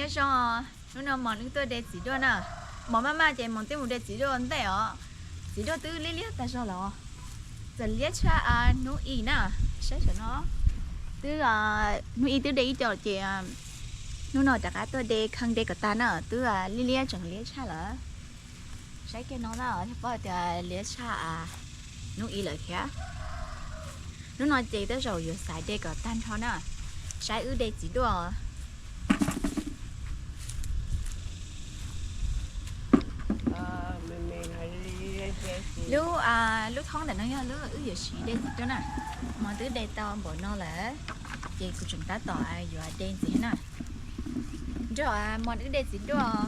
Nyob zoo, hnub no Mos wb tuaj de txiv duaj na. Mos maj maj ces Mos twb mus de txiv duaj ntej os. Txiv duaj twb liab liab tag zog lawm. Txawm liab tshaj hnub i na. Saib saum no. Twb, hnub i twb de ib co ces hnub no rov qab tuaj de kheej de kom tag na, twb liab liab tseem liab tshaj lawm. Saib kiag no na, yog paub tias liab tshaj hnub i lawm thiab. Hnub no ces tej zaum yuav xaiv de kom tag nrho na. Saib wb de txiv duaj. Lub, lub thoob ntawm no yog lub wb yuav siv de txiv duaj na. Mos twb de tau npaum no lawm, ces kuv tseem tab tom yuav de ntxiv na. Nrog Mos wb de txiv duaj.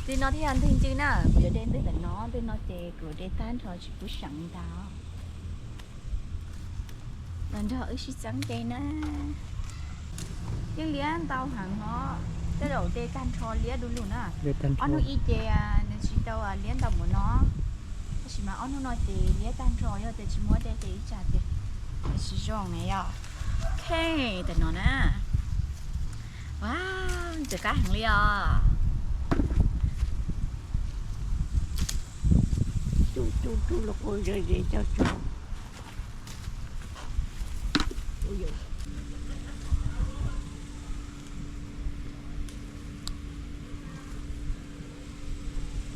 Ntws no thiaj yog ntwg ncw na, kuv yuav de ntwg ntawm no, ntwg no ces kuv de tag nrho tsis pub seem li ntag. Los nrog wb sib txeeb de na. Yeej liab ntau heev os, tej zaum de tag nrho liab du lug na. Ob hnub i ces nws tsis tau liab ntau npaum no, tab sis mas ob hnub no ces liab tag nrho, yog tias tsis muab de ces ib tsam ces tsis zoo na yom. Ok, tam no na. Wow, ntxim qab heev li os.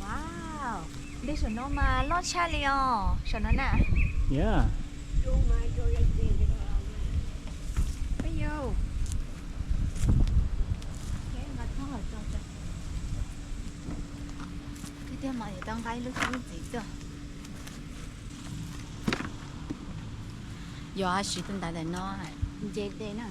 Wow, de saum no mas loj tshaj li os, saum no na. Ua, tiag tiag mas yuav tau nqa ib lub xub ntxiv tuaj. Yuav siv tus ntawd ntawm no nce de na.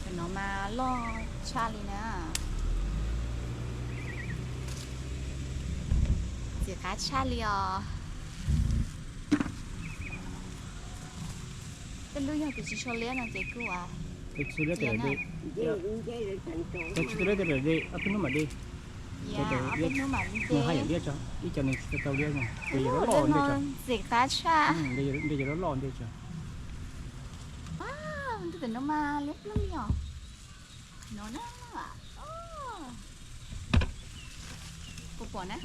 Cov no mas loj tshaj li na. Ntxim qab tshaj li os. Tej lub yog tias tsis tshua liab no ces kuj, tsis tshua liab, ob peb hnub mam de. Mus haj yam liab tso, ib co nws tsis tau liab no, ces yog loj loj ntej tso. Ntxim qab tshaj. Ntej yog loj loj ntej tso. Ntawm no mas liab ploog li os. No na. Puas pom na?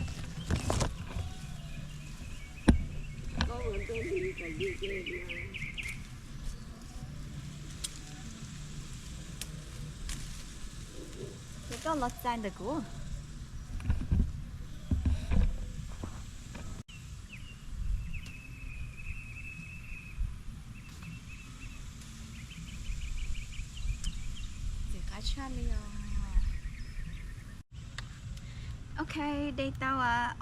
Ces koj los txais ntawm kuv. Ntxim qab tshaj li os. Ok, de tau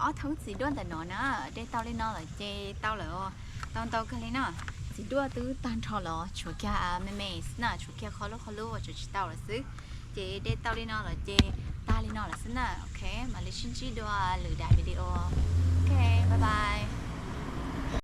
ob thoob txiv duaj ntawm no na, de tau li no lawm ces tau lawm, tau ntau kawg li na. Txiv duaj twb tag nrho lawm, tshuav kiag me me xwb na, tshuav kiag qhov lub qhov lub uas tseem tsis tau lawm xwb. Ces de tau li no lawm ces tag li no lawm xwb na. Ok, mam li sib ntsib dua lwm daim video. Ok, bye bye.